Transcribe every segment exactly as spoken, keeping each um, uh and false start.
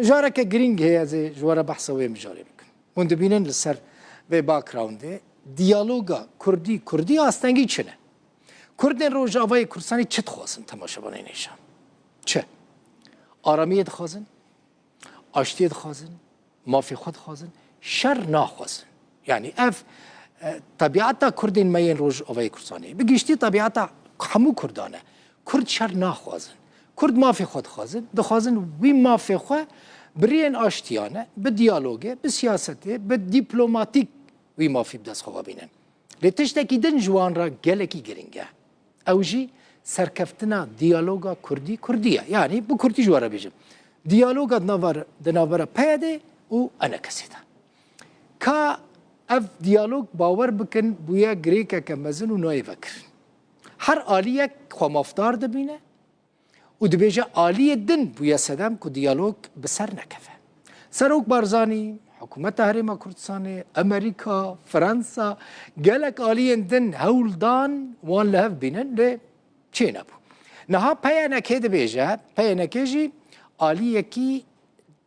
Mijareke girîng heye, ez ê ji we re behsa wê mijarê bikim. Hûn dibînin li ser vê backgroundê diyaloga Kurdî, Kurdî astengî çi ne? Kurdên Rojavayê Kurdistanê çi dixwazin, temaşevanên hêja? Çi? Aramiyê dixwazin, aştiyê dixwazin, mafê xwe dixwazin, şer naxwazin. Yanî ev, e, tebiata Kurdên me yên Rojavayê Kurdistanê, bi giştî tebiata hemû Kurdan e. Kurd şer naxwazin. Kurd mafê xwe dixwazin, dixwazin wî mafê xwe bi rêyên aştiyane, bi diyalogê, bi siyasetê, bi dîplomatîk wî mafî bi dest xwe ve bînin. Lê tiştekî din ji wan re gelekî girîng e. Ew jî serkeftina diyaloga Kurdî Kurdî ye. Yanî bi Kurdî ji we re bêjim. Diyaloga di navber-, di navbera P Y D'ê û E N K S'ê de. Ka ev diyalog, bawer bikin, bûye girêkeke mezin û nayê vekirin. Her aliyek xwe mafdar dibîne û dibêje aliyê din bûye sedem ku diyalog bi ser nekeve. Serok Barzanî, Hikûmeta Herêma Kurdistanê, Amerîka, Fransa, gelek aliyên din hewl dan wan li hev bînin, lê çênebû. Niha P Y N K dibêje, P Y N K jî aliyekî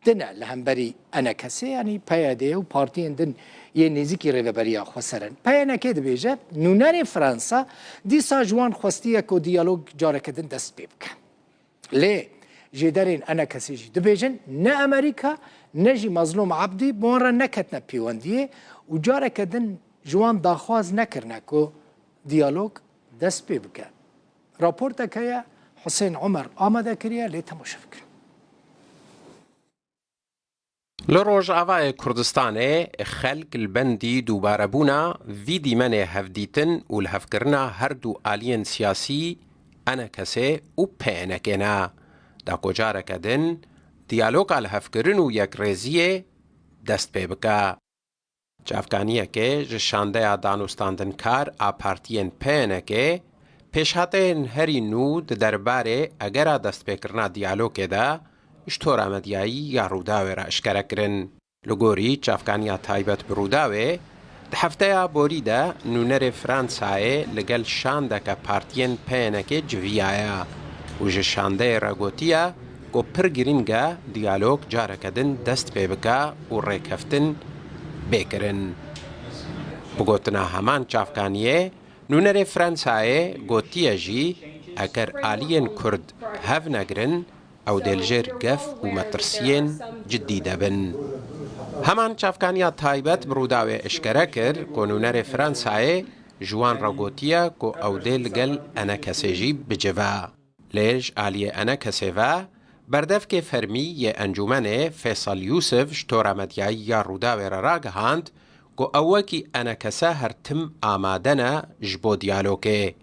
din e li hemberî E N K S'ê, yanî P Y D'ê û partiyên din yên nêzîkî Rêveberiya Xweser in. P Y N K dibêje, nûnerê Fransa dîsa ji wan xwestiye ku diyalog careke din dest pê bike. Lê jêderên E N K S'ê jî dibêjin, ne Amerîka ne jî Mezlûm Ebdî bi wan re neketine pêwendiyê û careke din ji wan daxwaz nekirine ku diyalog dest pê bike. Raporteke ye, Husên Omer amade kiriye, lê temaşe bikin. Li Rojavayê Kurdistanê xelk li bendî dûbarebûna vî dîmenê hevdîtin û lihevkirina her du aliyên siyasî, E N K S û P Y N K ne, da ku careke din diyaloga lihevkirin û yekrêziyê dest pê bike. Çavkaniyekê ji şandeya danûstandinkar a partiyên P Y N K, pêşhateyên herî nû di derbarê egera destpêkirina diyalogê de ji tora medyayî ya Rûdawê re eşkere kirin. Li gorî çavkaniya taybet bi Rûdawê, di hefteya borî de nûnerê Fransayê li gel şandeke partiyên P Y N K civiyaye û ji şandeyê re gotiye ku pir girîng e diyalog careke din dest pê bike û rêkeftin bê kirin. Bi gotina heman çavkaniyê, nûnerê Fransayê gotiye jî, eger aliyên Kurd hev negirin, ew dê li jêr gef û metirsiyên cidî de bin. Heman çavkaniya taybet bi Rûdawê eşkere kir ku nûnerê Fransayê ji wan re gotiye ku ew dê li gel E N K S'ê jî bicive. Lê ji aliyê E N K S'ê ve, berdevkê fermî yê encûmenê Feysal Yûsif ji tora medyayî ya Rûdawê re ragihand ku ew wekî E N K S her tim amade ne ji bo diyalogê.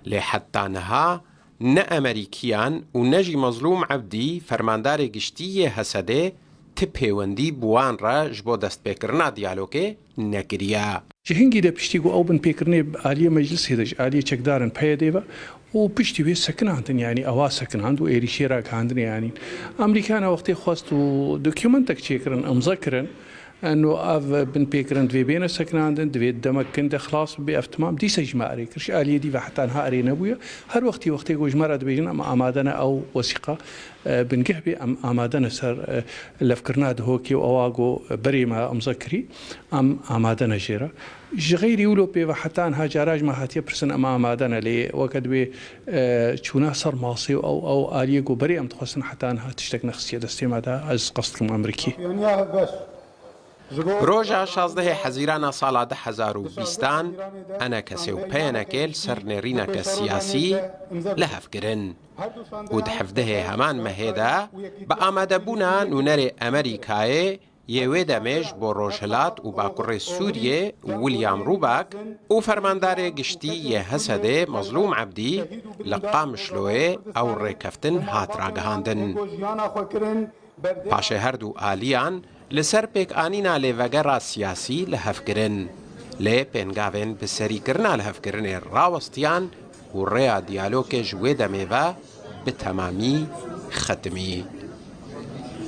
Lê heta niha ne Amerîkiyan û ne jî Mezlûm Ebdî, fermandarê giştî yê Hesedê, ti pêwendî bi wan re ji bo destpêkirina diyalogê nekiriye. Ji hingî de piştî ku ew binpêkirinê aliyê meclisê de ji aliyê çekdaran P Y D'ê ve û piştî wê sekinandin, yanî ewa sekinand û êrîşê ragihandinê, yanî Amerîkana wextê xwest û dokumentek çêkirin, imza kirin, eno ev binpêkirin divê bêne sekinandin, divê demek kin de xilas bibe, ev timam dîsa jî me erê kir. Ji aliyê dî ve heta niha erê nebûye. Her wextî, wextê ku ji me re dibêjin, em amade ne ew wesîqa, e, bingeh bê, em amade ne ser, e, levkirina Dihokê û ewa ku berê me imza kirî, em amade ne jê re. Ji xeyrî wilo pê ve heta niha cara ji me hatiye pirsin, em amade ne, lê weke dibê, e, çûna ser masê û ew, ew aliyê ku berê em dixwestin heta niha tiştek nexistiye destê me de, ez qest dikim Amerîkê. Roja şazdehê Hezîrana sala du hezar û bîstan E N K S û P Y N K li ser nêrîneke siyasî li hev kirin û di hevdehê heman mehê de bi amadebûna nûnerê Amerîkayê yê wê demê ji bo Rojhilat û Bakurê Sûriyê William Rubak û fermandarê giştî yê Hesedê Mezlûm Ebdî li Qamişloyê ew rêkeftin hat ragihandin. Paşê her du aliyan li ser pêkanîna lêvegera siyasî li hev kirin. Lê pêngavên bi serîkirina lihevkirinê rawestiyan û rêya diyalogê ji wê demê ve bi temamî xetimî.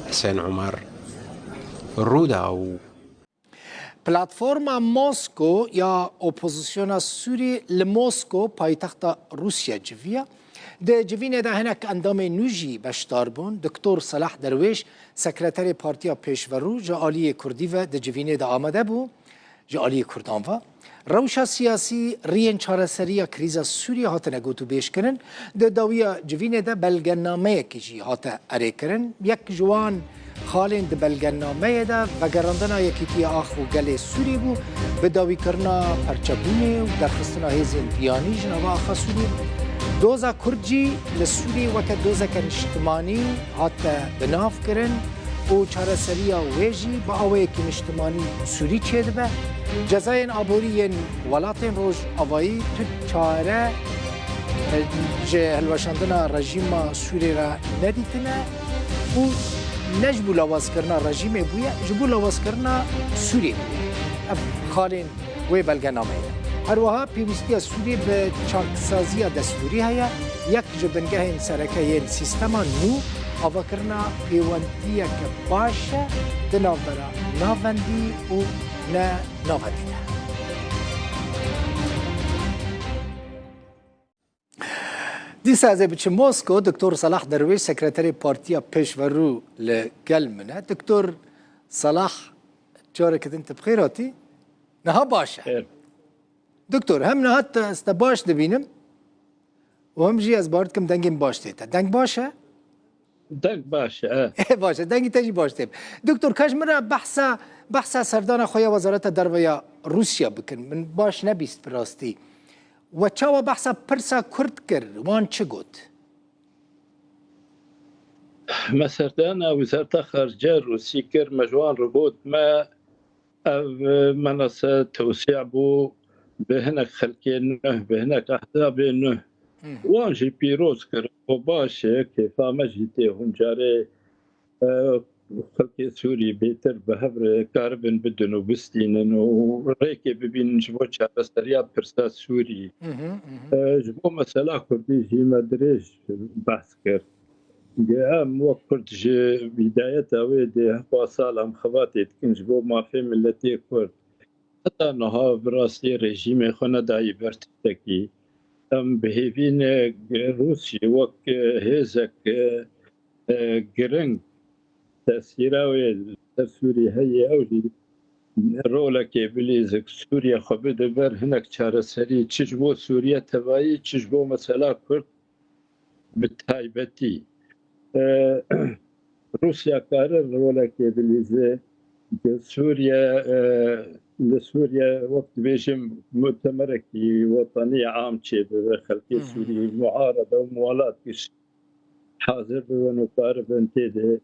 Husên Omer, Rûdaw. Platforma Mosko ya Opozisyona Sûrî li Mosko, paytexta Rûsya, civiya. Di civînê de hinek endamên nû jî beşdar bûn. Doktor Selah Derwêş, sekreterê Partiya Pêşverû, ji aliyê Kurdî ve di civînê de amade bû, ji aliyê Kurdan ve. Rewşa siyasî, riyên çareseriya krîza Sûriyê hatine gotûbêjkirin. Di dawiya civînê de belgenameyekî jî hate erêkirin. Yek ji wan xalên di belgenameyê de vegerandina Yekîtiya Ax û Gelê Sûrî bû, bi dawîkirina perçebûnê û derxistina hêzên biyanî ji nava axa Sûrî. Doza Kurd jî li Sûrî weke dozeke niştimanî hate binavkirin û çareseriya wê jî bi awayekî niştimanî Sûrî çêdibe. Cezayên aborî yên welatên Rojavayî tu çare ji hilweşandina rejîma Sûrê re nedîtine û ne ji bo lawazkirina rejîmê bûye, ji bo lawazkirina Sûrê bûye. Ev xalên wê belgenameyê ne. Her wiha pêwîstiya Sûrê bi çaksaziya destûrî heye. Yek ji bingehên sereke yên sîstema nû avakirina pêwendiyeke baş e di navbera navendî û ne navendî de. Dîsa ez ê biçim Mosko, Doktor Salah Derwêş, sekreterê Partiya Pêşverû li gel min e. Doktor Salah, careke din tu bi xêr hatî. Niha baş e. Xêr. Doktor, hem niha te, ez te baş dibînim û hem jî ez bawer dikim dengê min baş tê te. Deng baş e? Deng baş e, e. Baş e, dengî te jî baş tê. Doktor, ka ji min re behsa, behsa serdana xwe ya Wezareta Derve ya Rûsya bikin. Min baş nebîst bi rastî. We çawa behsa pirsa Kurd kir? Wan çi got? Me serdana Wezareta Xarice Rûsî kir, me ji wan re got, me ev, e, menase tewsîa bû bi hinek xelkê nuh, bi hinek ehzabê nuh. Hı. Wan jî pîroz kir, û baş e, kêfa me jî tê hûn carê, e, xelkê Sûrî bêtir bi hev re karibin bidin û bistînin û rêkê bibînin ji bo çareseriya pirsa Sûrî. Hı hı, hı hı. E, ji bo mesela Kurdî jî me dirêj behs kir. Em wek Kurd ji bîdayeta wê dê hevpa sal em xebatê dikin ji bo mafê miletê Kurd. Heta niha bi rastî rejîmê xwe nedayî ber tiştekî. Em bi hêvî ne Rûsya wek hêzek, e, giring tesîra wê li ser Sûriyê heye, ew jî rolekê bilîze ku Sûriye xwe bide ber hinek çareserî, çi ji bo Sûriye tevayî, çi ji bo mesela Kurd bi taybetî. E, Rûsya kare rolekê bilîze ku Sûriye, e, li Sûriye wek dibêjim mutemerekî wetanî am çêbibe, xelkê Hı hı. Sûrî, muarede û muwalat giş hazir bibin û karibin tê de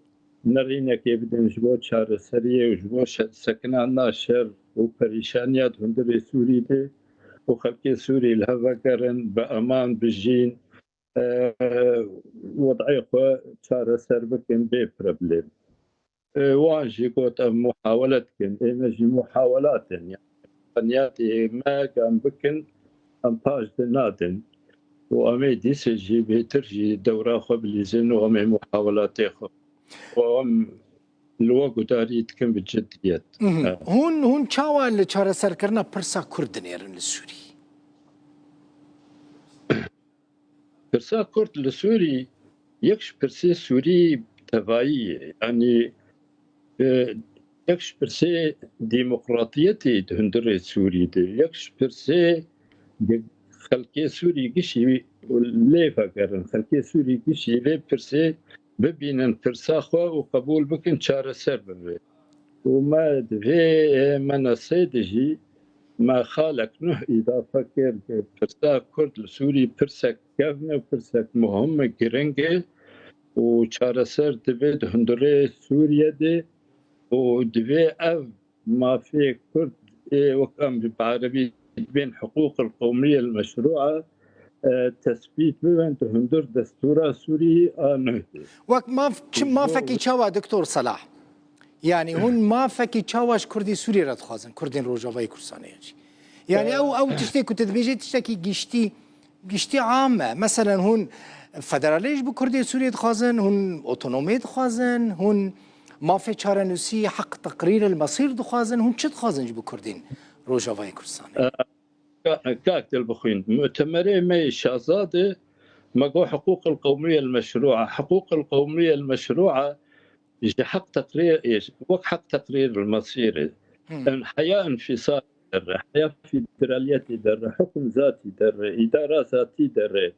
nerînekê bidin ji bo çareseriyê û ji bo şe-, sekinandina şer û perîşaniya di hundirê Sûrî de û xelkê Sûrî li hev vegerin, bi eman bijîn, e, wed'ê xwe çareser bikin bê problem. E, wan jî got, em muhawele dikin. Ê me jî muhawelat in. Yani, tenya tê me, em bikin, em paş de nadin. Û em ê dîsê jî bêtir jî dewra xwe bilîzin û em ê muhawelatê xwe. Û em li we gudarî dikin bi ciddiyet. Mhm. Evet. Hûn, hûn çawa li çareserkirina pirsa Kurd dinêrin li Sûrî? Pirsa Kurd li Sûrî yek ji pirsê Sûrî tevayî ye. Yanî, e, yek ji pirsê demokratiyetê di hundirê Sûrî de, yek ji pirsê xelkê Sûrî gişî lê vegerin, xelkê Sûrî gişî vê pirsê bibînin pirsa xwe û qebûl bikin çareser bibe. Û me di vê, e, menasê de jî me xalek nuh îdafe kir ku pirsa Kurd li Sûrî pirsek kevn e, pirsek muhim e, giring e û çareser dibe di hundirê Sûriye de û divê ev mafê Kurd ê wek em bi erebî dibên hiqûq el qewmî el meşrûa, e, tespît bibin di hundir destûra Sûrî a nuh de. Wek maf, çi Ji bo mafekî çawa, Doktor Selah? Yani hûn mafekî çawa ji Kurdê Sûriyê re dixwazin, Kurdên Rojavayê Kurdistanê jî? Yani Ee, ew, ew tiştê ku tu dibêjî tiştekî giştî, giştî am e. Meselen hûn federalê ji bo Kurdê Sûriyê dixwazin, hûn otonomiyê dixwazin, hûn mafê çarenûsî, heq teqrîr el mesîr dixwazin, hûn çi dixwazin ji bo Kurdên Rojavayê Kurdistanê? Ee, ka-, kak Dilbixwîn, mutemerê me yê şaza de Me got hiqûq el qewmîye el meşrû'a. Hiqûq el qewmîye el meşrû'a ji heq teqrîr, wek heq teqrîr el mesîrê. Hmm. En heya infîsal derre, heya federaliyetî derre, hukm zatî derre, îdara zatî derre.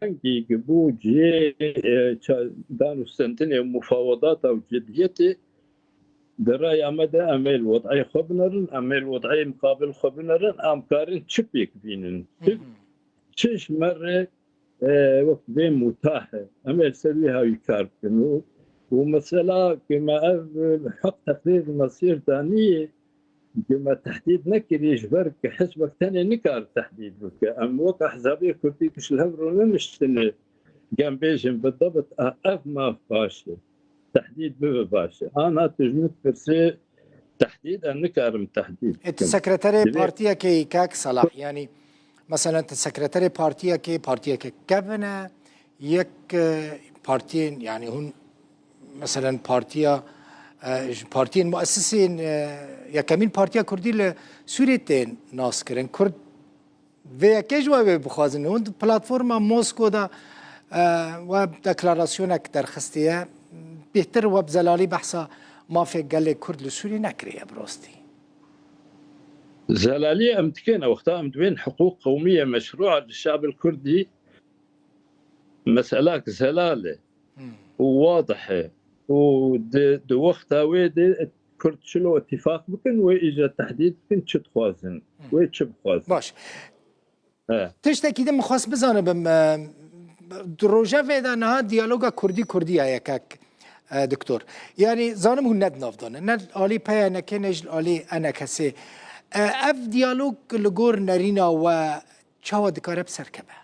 Kengî ki bû cihê, e, ça-, danûstendinê û mufawedata û cidiyetê, di raya me de em ê li wed'ê xwe binerin, em ê li wed'ê miqabil xwe binerin, em karin çi pêk bînin? Çi, Hı hı. çi ji me re, e, wek vê mutah e? Em ê li ser wî hawî kar bikin. Û, û mesela ki me ev, e, heq teqrîr mesîr daniyê, ki me tehdîd nekiriye, ji ber ki hizbek tenê nikare tehdîd bike. Em wek ehzabê kurdî ki ji li hev rûneniştine, gem bêjin bi debit, a, ev maf baş e. Tehdîd bibe baş e. Ana tu ji min dipirsî tehdîd, ez nikarim tehdîd E, tu bikim. Sekreterê Divê partiyekê yî, kak Salah, yanî, meselen, tu sekreterê partiyekê, partiyeke kevin e, yek, e, partiyên, yanî, hûn, meselen, partiya, e, ji partiyên muesisên, e, yekemîn partiya kurdî li Sûriyê tên naskirin. Kurd vê yekê ji we wê bixwazin. Hûn di platforma Mosko de, e, we deklarasyonek derxistiye. Bêhtir we bi zelalî behsa mafê gelê Kurd li Sûriyê nekiriye bi rostî. Zelalî em dikin, wexta em dibên hiqûq qewmî ye meşrû li şabil Kurdî, meselak zelal e Hmm. û wadih e. Û di, di wexta wê de Kurd çilo îtîfaq bikin, wê îca tehdîd bikin, çi dixwazin, Hmm. wê çi bixwazin. Baş. He. Tiştekî din min xwest bizanibim, e, di rojevê de niha diyaloga Kurdî Kurdî ya yekek, e, doktor. Yanî zanim hûn ne di nav de ne. Ne li alî P Y N'kê ne jî li alî E N K'ê. E, ev diyalog li gor nerîna we çawa dikare bi ser keve?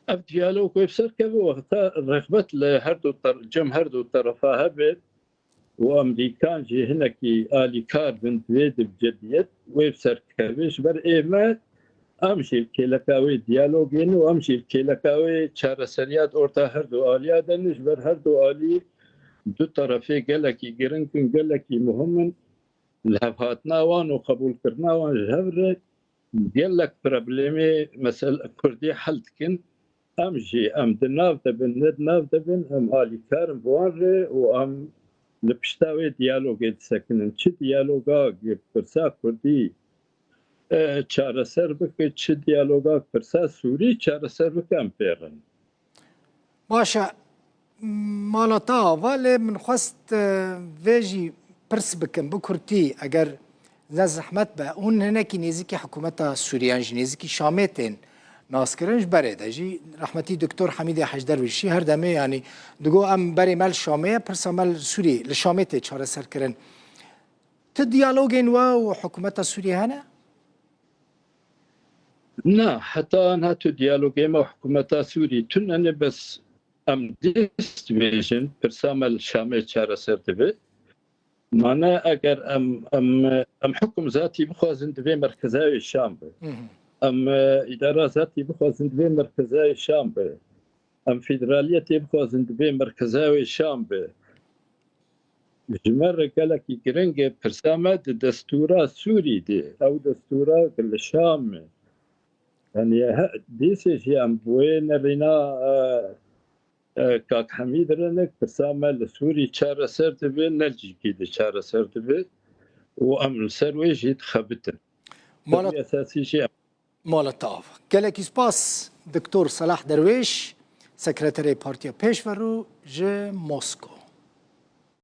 Ev diyalog wê bi ser keve wexta rexbet li her du ter-, cem her du terefa hebe û Amerîkan jî hinekî alîkar bin divê di bi cidiyet wê bi ser keve. Ji ber ê me em jî li kêleka wê diyalogê ne û em jî li kêleka wê çareseriya di orta her du aliya de ne. Ji ber her du alî du terefê gelekî giring in, gelekî muhim in. Lihevhatina wan û qebûlkirina wan ji hev re gelek problemê mesele Kurdî hel dikin. Em jî, em di nav de bin, ne di nav de bin, em alîkar in bi wan re û em li pişta wê diyalogê disekinin. Çi diyaloga pirsa Kurdî, e, çareser bike, çi diyaloga pirsa Sûrî çareser bike, em pêr in. Baş e, mala te ava, lê min xwest, e, vê jî pirs bikim, bi kurtî, eger ne zehmet be, hûn hinekî nêzîkî hikûmeta Sûrî yan jî nêzîkî Şamê tên naskirin, ji berê de jî rehmetî Doktor Hemîdê Hecderwîş jî her demê, yanî, digot, em berê me li Şamê ye, pirsa me li Sûrî, li Şamê tê çareserkirin. Tu diyalogên we û hikûmeta Sûrî hene? Na, heta niha tu diyalogê me û hikûmeta Sûrî tune ne, bes em dîst dibêjin, pirsa me li Şamê çareser dibe. Mane eger em, em, em hikûm zatî bixwazin, divê merkeza wê Şam be. Hı hı. Em, e, îdara zatî bixwazin, divê merkeza wê Şam be. Em federaliyetê bixwazin, divê merkeza wê Şam be. Ji me re gelekî giring e, pirsa me di destûra Sûrî de. Ew destûra li Şam e. Yanî, he, dîsê jî em bi wê nerîna, e, e, Kak Hemîd re ne, pirsa me li Sûrî çareser dibe, ne li cîkî de çareser dibe û em li ser wê jî dixebitin. Mala Bi esasî jî em Mala te av. Gelekî spas, Doktor Selah Derwêş, sekreterê Partiya Pêşverû ji Mosko.